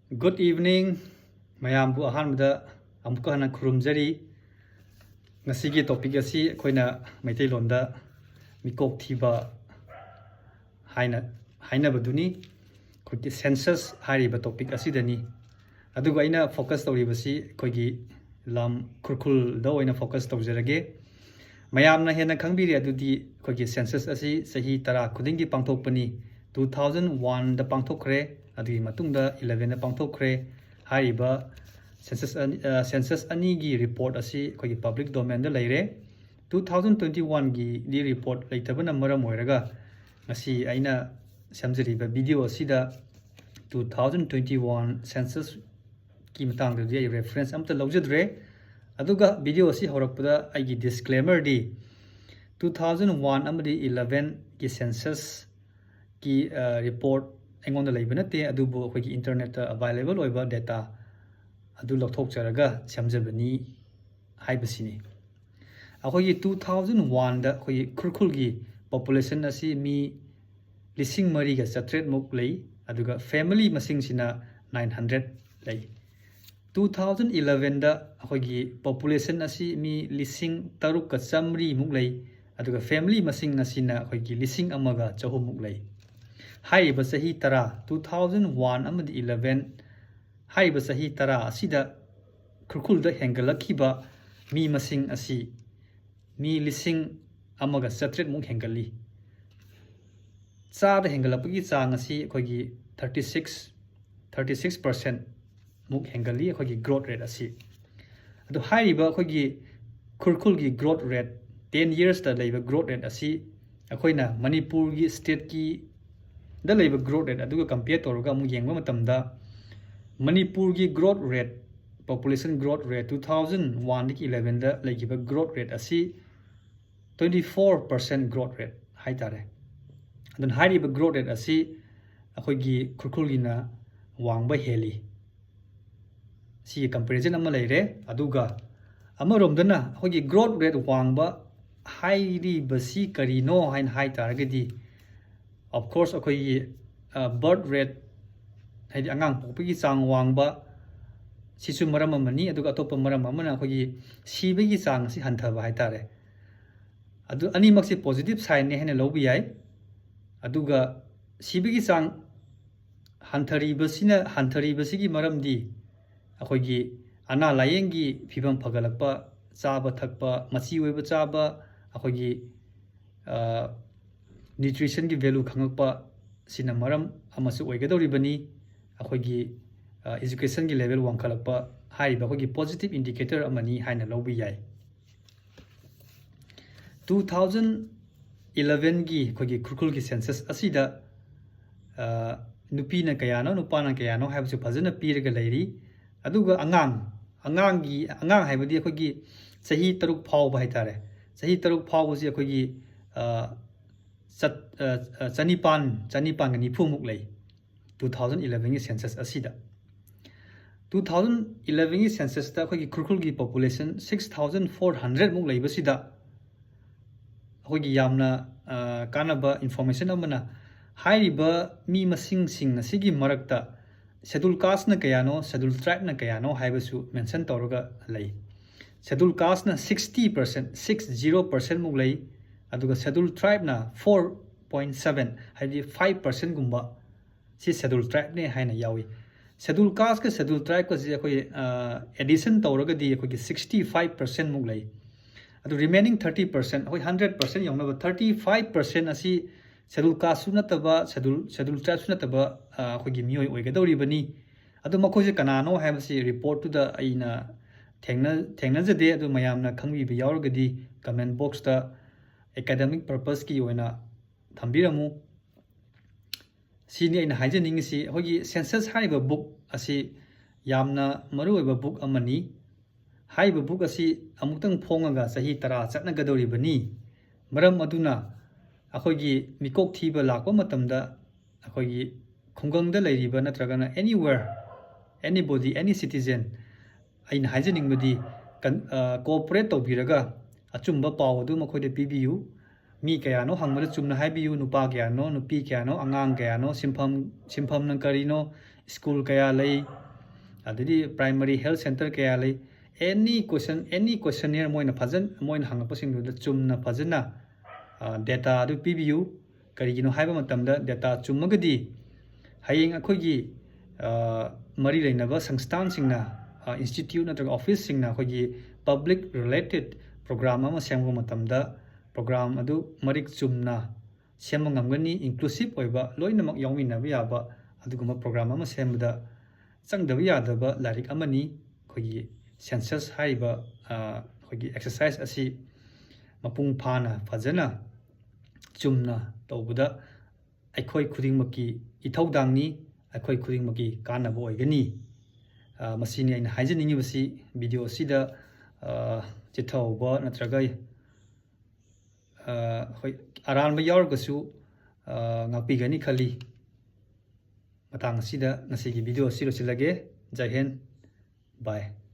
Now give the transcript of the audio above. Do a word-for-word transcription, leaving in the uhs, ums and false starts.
Good evening. ꯃꯌꯥꯝꯕꯨ ꯑꯍꯥꯟꯕꯗ ꯑꯃꯨꯛꯀ ꯍꯟꯅ ꯈꯨꯔꯨꯝꯖꯔꯤ꯫ ꯉꯁꯤꯒꯤ topic ꯑꯁꯤ ꯑꯩꯈꯣꯏꯅ ꯃꯩꯇꯩꯂꯣꯟꯗ ꯃꯤꯀꯣꯛ ꯊꯤꯕ ꯍꯥꯏꯅ ꯍꯥꯏꯅꯕꯗꯨꯅꯤ꯫ ꯑꯩꯈꯣꯏꯒꯤ census ꯍꯥꯏꯔꯤꯕ topic ꯑꯁꯤꯗꯅꯤ꯫ ꯑꯗꯨꯒ ꯑꯩꯅ focus ꯇꯧꯔꯤꯕꯁꯤ ꯑꯩꯈꯣꯏꯒꯤ ꯂꯝ ꯈꯨꯔꯈꯨꯜꯗ ꯑꯣꯏꯅ focus ꯇꯧꯖꯔꯒꯦ꯫ ꯃꯌꯥꯝꯅ ꯍꯦꯟꯅ ꯈꯪꯕꯤꯔꯦ ꯑꯗꯨꯗꯤ ꯑꯩꯈꯣꯏꯒꯤ census ꯑꯁꯤ ꯆꯍꯤ ꯇꯔꯥ ꯈꯨꯗꯤꯡꯒꯤ ꯄꯥꯡꯊꯣꯛꯄꯅꯤ꯫ Two thousand one ꯗ ꯄꯥꯡꯊꯣꯛꯈ꯭ꯔꯦ, ꯑꯗꯨꯒꯤ ꯃꯇꯨꯡꯗ eleven ꯗ ꯄꯥꯡꯊꯣꯛꯈ꯭ꯔꯦ꯫ ꯍꯥꯏꯔꯤꯕ census ꯑꯅꯤ, ꯑ, census ꯑꯅꯤꯒꯤ report ꯑꯁꯤ ꯑꯩꯈꯣꯏꯒꯤ public domain ꯗ ꯂꯩꯔꯦ꯫ Two thousand twenty one ꯒꯤꯗꯤ report ꯂꯩꯇꯕꯅ ꯃꯔꯝ ꯑꯣꯏꯔꯒ ꯉꯁꯤ ꯑꯩꯅ ꯁꯦꯝꯖꯔꯤꯕ video ꯑꯁꯤꯗ two thousand twenty one census ꯀꯤ ꯃꯇꯥꯡꯗꯗꯤ ꯑꯩ reference ꯑꯝꯇ ꯂꯧꯖꯗ꯭ꯔꯦ꯫ ꯑꯗꯨꯒ video ꯑꯁꯤ ꯍꯧꯔꯛꯄꯗ ꯑꯩꯒꯤ disclaimer ꯗꯤ two thousand one ꯑꯃꯗꯤ eleven ꯒꯤ census ꯀꯤ, ꯑ, report ꯑꯩꯉꯣꯟꯗ ꯂꯩꯕ ꯅꯠꯇꯦ, ꯑꯗꯨꯕꯨ ꯑꯩꯈꯣꯏꯒꯤ internet ꯇ available ꯑꯣꯏꯕ data ꯑꯗꯨ ꯂꯧꯊꯣꯛꯆꯔꯒ ꯁꯦꯝꯖꯕꯅꯤ ꯍꯥꯏꯕꯁꯤꯅꯤ꯫ ꯑꯩꯈꯣꯏꯒꯤ two thousand one ꯗ ꯑꯩꯈꯣꯏꯒꯤ ꯈꯨꯔꯈꯨꯜꯒꯤ population ꯑꯁꯤ ꯃꯤ ꯂꯤꯁꯤꯡ ꯃꯔꯤꯒ ꯆꯥꯇ꯭ꯔꯦꯠ ꯃꯨꯛ ꯂꯩ, ꯑꯗꯨꯒ family ꯃꯁꯤꯡꯁꯤꯅ nine hundred ꯂꯩ꯫ Two thousand eleven ꯗ ꯑꯩꯈꯣꯏꯒꯤ population ꯑꯁꯤ ꯃꯤ ꯂꯤꯁꯤꯡ ꯇꯔꯨꯛꯀ ꯆꯥꯃꯔꯤ ꯃꯨꯛ ꯂꯩ, ꯑꯗꯨꯒ family ꯃꯁꯤꯡ ꯑꯁꯤꯅ ꯑꯩꯈꯣꯏꯒꯤ ꯂꯤꯁꯤꯡ ꯑꯃꯒ ꯆꯍꯨꯝ ꯃꯨꯛ ꯂꯩ꯫ ꯍꯥꯏꯔꯤꯕ ꯆꯍꯤ ꯇꯔꯥ, two thousand one ꯑꯃꯗꯤ eleven, ꯍꯥꯏꯔꯤꯕ ꯆꯍꯤ ꯇꯔꯥ ꯑꯁꯤꯗ ꯈꯨꯔꯈꯨꯜꯗ ꯍꯦꯟꯒꯠꯂꯛꯈꯤꯕ ꯃꯤ ꯃꯁꯤꯡ ꯑꯁꯤ ꯃꯤ ꯂꯤꯁꯤꯡ ꯑꯃꯒ ꯆꯥꯇ꯭ꯔꯦꯠ ꯃꯨꯛ ꯍꯦꯟꯒꯠꯂꯤ꯫ ꯆꯥꯗ ꯍꯦꯟꯒꯠꯂꯛꯄꯒꯤ ꯆꯥꯡ ꯑꯁꯤ ꯑꯩꯈꯣꯏꯒꯤ thirty six, thirty six percent ꯃꯨꯛ ꯍꯦꯟꯒꯠꯂꯤ ꯑꯩꯈꯣꯏꯒꯤ growth rate ꯑꯁꯤ꯫ ꯑꯗꯨ ꯍꯥꯏꯔꯤꯕ ꯑꯩꯈꯣꯏꯒꯤ ꯈꯨꯔꯈꯨꯜꯒꯤ growth rate, ten years ꯇ ꯂꯩꯕ growth rate ꯑꯁꯤ ꯑꯩꯈꯣꯏꯅ ꯃꯅꯤꯄꯨꯔꯒꯤ state ꯀꯤ ꯗ ꯂꯩꯕ growth rate ꯑꯗꯨꯒ compare ꯇꯧꯔꯒ ꯑꯃꯨꯛ ꯌꯦꯡꯕ ꯃꯇꯝꯗ, ꯃꯅꯤꯄꯨꯔꯒꯤ growth rate, population growth rate, two thousand one ꯗꯒꯤ eleven ꯗ ꯂꯩꯈꯤꯕ growth rate ꯑꯁꯤ twenty four percent growth rate ꯍꯥꯏꯇꯥꯔꯦ꯫ ꯑꯗꯨꯅ ꯍꯥꯏꯔꯤꯕ growth rate ꯑꯁꯤ ꯑꯩꯈꯣꯏꯒꯤ ꯈꯨꯔꯈꯨꯜꯒꯤꯅ ꯋꯥꯡꯕ ꯍꯦꯜꯂꯤ꯫ ꯁꯤꯒꯤ comparison ꯑꯃ ꯂꯩꯔꯦ꯫ ꯑꯗꯨꯒ ꯑꯃꯔꯣꯝꯗꯅ ꯑꯩꯈꯣꯏꯒꯤ growth rate ꯋꯥꯡꯕ ꯍꯥꯏꯔꯤꯕꯁꯤ ꯀꯔꯤꯅꯣ ꯍꯥꯏꯅ ꯍꯥꯏ ꯇꯥꯔꯒꯗꯤ, of course, ꯑꯩꯈꯣꯏꯒꯤ, ꯑ, birth rate ꯍꯥꯏꯗꯤ ꯑꯉꯥꯡ ꯄꯣꯛꯄꯒꯤ ꯆꯥꯡ ꯋꯥꯡꯕ, ꯁꯤꯁꯨ ꯃꯔꯝ ꯑꯃꯅꯤ꯫ ꯑꯗꯨꯒ ꯑꯇꯣꯞꯄ ꯃꯔꯝ ꯑꯃꯅ ꯑꯩꯈꯣꯏꯒꯤ ꯁꯤꯕꯒꯤ ꯆꯥꯡ ꯑꯁꯤ ꯍꯟꯊꯕ ꯍꯥꯏꯇꯥꯔꯦ꯫ ꯑꯗꯨ ꯑꯅꯤꯃꯛꯁꯤ positive signꯅꯦ ꯍꯥꯏꯅ ꯂꯧꯕ ꯌꯥꯏ꯫ ꯑꯗꯨꯒ ꯁꯤꯕꯒꯤ ꯆꯥꯡ ꯍꯟꯊꯔꯤꯕꯁꯤꯅ, ꯍꯟꯊꯔꯤꯕꯁꯤꯒꯤ ꯃꯔꯝꯗꯤ ꯑꯩꯈꯣꯏꯒꯤ ꯑꯅꯥ ꯂꯥꯌꯦꯡꯒꯤ ꯐꯤꯕꯝ ꯐꯒꯠꯂꯛꯄ, ꯆꯥꯕ ꯊꯛꯄ, ꯃꯆꯤ ꯑꯣꯏꯕ ꯆꯥꯕ, ꯑꯩꯈꯣꯏꯒꯤ, ꯑ, nutritionꯒꯤ value ꯈꯪꯉꯛꯄ, ꯁꯤꯅ ꯃꯔꯝ ꯑꯃꯁꯨ ꯑꯣꯏꯒꯗꯧꯔꯤꯕꯅꯤ꯫ ꯑꯩꯈꯣꯏꯒꯤ, ꯑ, educationꯒꯤ level ꯋꯥꯡꯈꯠꯂꯛꯄ ꯍꯥꯏꯔꯤꯕ ꯑꯩꯈꯣꯏꯒꯤ positive indicator ꯑꯃꯅꯤ ꯍꯥꯏꯅ ꯂꯧꯕ ꯌꯥꯏ꯫ Two thousand elevenꯒꯤ ꯑꯩꯈꯣꯏꯒꯤ ꯈꯨꯔꯈꯨꯜꯒꯤ census ꯑꯁꯤꯗ, ꯑ, ꯅꯨꯄꯤꯅ ꯀꯌꯥꯅꯣ, ꯅꯨꯄꯥꯅ ꯀꯌꯥꯅꯣ ꯍꯥꯏꯕꯁꯨ ꯐꯖꯅ ꯄꯤꯔꯒ ꯂꯩꯔꯤ꯫ ꯑꯗꯨꯒ ꯑꯉꯥꯡ, ꯑꯉꯥꯡꯒꯤ, ꯑꯉꯥꯡ ꯍꯥꯏꯕꯗꯤ ꯑꯩꯈꯣꯏꯒꯤ ꯆꯍꯤ ꯇꯔꯨꯛ ꯐꯥꯎꯕ ꯍꯥꯏꯇꯥꯔꯦ꯫ ꯆꯍꯤ ꯇꯔꯨꯛ ꯐꯥꯎꯕꯁꯤ ꯑꯩꯈꯣꯏꯒꯤ, ꯑ, ꯆꯠ-, ꯑ, ꯑ, ꯆꯅꯤꯄꯥꯟ, ꯆꯅꯤꯄꯥꯟꯒ ꯅꯤꯐꯨꯃꯨꯛ ꯂꯩ, two thousand elevenꯒꯤ census ꯑꯁꯤꯗ꯫ Two thousand elevenꯒꯤ censusꯇ ꯑꯩꯈꯣꯏꯒꯤ ꯈꯨꯔꯈꯨꯜꯒꯤ population six thousand four hundredꯃꯨꯛ ꯂꯩꯕꯁꯤꯗ, ꯑꯩꯈꯣꯏꯒꯤ ꯌꯥꯝꯅ, ꯑ, ꯀꯥꯟꯅꯕ information ꯑꯃꯅ, ꯍꯥꯏꯔꯤꯕ ꯃꯤ ꯃꯁꯤꯡꯁꯤꯡ ꯑꯁꯤꯒꯤ ꯃꯔꯛꯇ Scheduled Casteꯅ ꯀꯌꯥꯅꯣ, Scheduled Tribeꯅ ꯀꯌꯥꯅꯣ ꯍꯥꯏꯕꯁꯨ mention ꯇꯧꯔꯒ ꯂꯩ꯫ Scheduled Casteꯅ sixty percent, six zero percentꯃꯨꯛ ꯂꯩ, ꯑꯗꯨꯒ Scheduled Tribeꯅ four point seven, ꯍꯥꯏꯕꯗꯤ five percentꯒꯨꯝꯕ, ꯁꯤ Scheduled Tribeꯅꯦ ꯍꯥꯏꯅ ꯌꯥꯎꯏ꯫ Scheduled Casteꯀ Scheduled Tribeꯀꯁꯤ ꯑꯩꯈꯣꯏ, ꯑ, addition ꯇꯧꯔꯒꯗꯤ ꯑꯩꯈꯣꯏꯒꯤ sixty five percentꯃꯨꯛ ꯂꯩ꯫ ꯑꯗꯨ remaining thirty percent, ꯑꯩꯈꯣꯏ hundred percent ꯌꯧꯅꯕ thirty five percent ꯑꯁꯤ Scheduled Casteꯁꯨ ꯅꯠꯇꯕ, Scheduled, Scheduled Tribeꯁꯨ ꯅꯠꯇꯕ, ꯑ, ꯑꯩꯈꯣꯏꯒꯤ ꯃꯤꯑꯣꯏ ꯑꯣꯏꯒꯗꯧꯔꯤꯕꯅꯤ꯫ ꯑꯗꯨ ꯃꯈꯣꯏꯁꯦ ꯀꯅꯥꯅꯣ ꯍꯥꯏꯕꯁꯤ reportꯇꯨꯗ ꯑꯩꯅ ꯊꯦꯡꯅ-, ꯊꯦꯡꯅꯖꯗꯦ꯫ ꯑꯗꯨ ꯃꯌꯥꯝꯅ ꯈꯪꯕꯤꯕ ꯌꯥꯎꯔꯒꯗꯤ comment boxꯇ academic purposeꯀꯤ ꯑꯣꯏꯅ ꯊꯝꯕꯤꯔꯝꯃꯨ꯫ ꯁꯤꯅꯤ ꯑꯩꯅ ꯍꯥꯏꯖꯅꯤꯡꯉꯤꯁꯤ꯫ ꯑꯩꯈꯣꯏꯒꯤ census ꯍꯥꯏꯔꯤꯕ book ꯑꯁꯤ ꯌꯥꯝꯅ ꯃꯔꯨꯑꯣꯏꯕ book ꯑꯃꯅꯤ꯫ ꯍꯥꯏꯔꯤꯕ book ꯑꯁꯤ ꯑꯃꯨꯛꯇꯪ ꯐꯣꯡꯉꯒ ꯆꯍꯤ ꯇꯔꯥ ꯆꯠꯅꯒꯗꯧꯔꯤꯕꯅꯤ꯫ ꯃꯔꯝ ꯑꯗꯨꯅ ꯑꯩꯈꯣꯏꯒꯤ ꯃꯤꯀꯣꯛ ꯊꯤꯕ ꯂꯥꯛꯄ ꯃꯇꯝꯗ ꯑꯩꯈꯣꯏꯒꯤ ꯈꯨꯡꯒꯪꯗ ꯂꯩꯔꯤꯕ ꯅꯠꯇ꯭ꯔꯒꯅ anywhere, anybody, any citizen, ꯑꯩꯅ ꯍꯥꯏꯖꯅꯤꯡꯕꯗꯤ ꯀꯟ-, ꯑ, cooperate ꯇꯧꯕꯤꯔꯒ ꯑꯆꯨꯝꯕ ꯄꯥꯎ ꯑꯗꯨ ꯃꯈꯣꯏꯗ ꯄꯤꯕꯤꯌꯨ꯫ ꯃꯤ ꯀꯌꯥꯅꯣ ꯍꯪꯕꯗ ꯆꯨꯝꯅ ꯍꯥꯏꯕꯤꯌꯨ, ꯅꯨꯄꯥ ꯀꯌꯥꯅꯣ, ꯅꯨꯄꯤ ꯀꯌꯥꯅꯣ, ꯑꯉꯥꯡ ꯀꯌꯥꯅꯣ, ꯁꯤꯟꯐꯝ, ꯁꯤꯟꯐꯝꯅ ꯀꯔꯤꯅꯣ, ꯁ꯭ꯀꯨꯜ ꯀꯌꯥ ꯂꯩ, ꯑꯗꯩꯗꯤ primary health centre ꯀꯌꯥ ꯂꯩ, any question, any questionnaire ꯃꯣꯏꯅ ꯐꯖꯟ-, ꯃꯣꯏꯅ ꯍꯪꯉꯛꯄꯁꯤꯡꯗꯨꯗ ꯆꯨꯝꯅ ꯐꯖꯅ, ꯑ, data ꯑꯗꯨ ꯄꯤꯕꯤꯌꯨ꯫ ꯀꯔꯤꯒꯤꯅꯣ ꯍꯥꯏꯕ ꯃꯇꯝꯗ data ꯆꯨꯝꯃꯒꯗꯤ ꯍꯌꯦꯡ ꯑꯩꯈꯣꯏꯒꯤ, ꯑ, ꯃꯔꯤ ꯂꯩꯅꯕ ꯁꯪꯁꯊꯥꯟꯁꯤꯡꯅ, ꯑ, institute ꯅꯠꯇ꯭ꯔꯒ office ꯁꯤꯡꯅ ꯑꯩꯈꯣꯏꯒꯤ public related program ꯑꯃ ꯁꯦꯝꯕ ꯃꯇꯝꯗ program ꯑꯗꯨ ꯃꯔꯤꯛ ꯆꯨꯝꯅ ꯁꯦꯝꯕ ꯉꯝꯒꯅꯤ꯫ Inclusive ꯑꯣꯏꯕ, ꯂꯣꯏꯅꯃꯛ ꯌꯥꯎꯃꯤꯟꯅꯕ ꯌꯥꯕ ꯑꯗꯨꯒꯨꯝꯕ program ꯑꯃ ꯁꯦꯝꯕꯗ ꯆꯪꯗꯕ ꯌꯥꯗꯕ ꯂꯥꯏꯔꯤꯛ ꯑꯃꯅꯤ꯫ ꯑꯩꯈꯣꯏꯒꯤ census ꯍꯥꯏꯔꯤꯕ, ꯑ, ꯑꯩꯈꯣꯏꯒꯤ exercise ꯑꯁꯤ ꯃꯄꯨꯡ ꯐꯥꯅ, ꯐꯖꯅ, ꯆꯨꯝꯅ ꯇꯧꯕꯗ ꯑꯩꯈꯣꯏ ꯈꯨꯗꯤꯡꯃꯛꯀꯤ ꯏꯊꯧꯗꯥꯡꯅꯤ, ꯑꯩꯈꯣꯏ ꯈꯨꯗꯤꯡꯃꯛꯀꯤ ꯀꯥꯟꯅꯕ ꯑꯣꯏꯒꯅꯤ꯫ ꯑ, ꯃꯁꯤꯅꯤ ꯑꯩꯅ ꯍꯥꯏꯖꯅꯤꯡꯉꯤꯕꯁꯤ꯫ Video ꯑꯁꯤꯗ, ꯑ, ꯆꯤꯠꯊꯍꯧꯕ ꯅꯠꯇ꯭ꯔꯒ, ꯑ, ꯍꯣꯏ, ꯑꯔꯥꯟꯕ ꯌꯥꯎꯔꯒꯁꯨ, ꯑ, ꯉꯥꯛꯄꯤꯒꯅꯤ ꯈꯜꯂꯤ꯫ ꯃꯇꯥꯡ ꯑꯁꯤꯗ ꯉꯁꯤꯒꯤ video ꯑꯁꯤ ꯂꯣꯏꯁꯤꯜꯂꯒꯦ꯫ ꯖꯥꯏ ꯍꯤꯟꯗ꯫ Bye꯫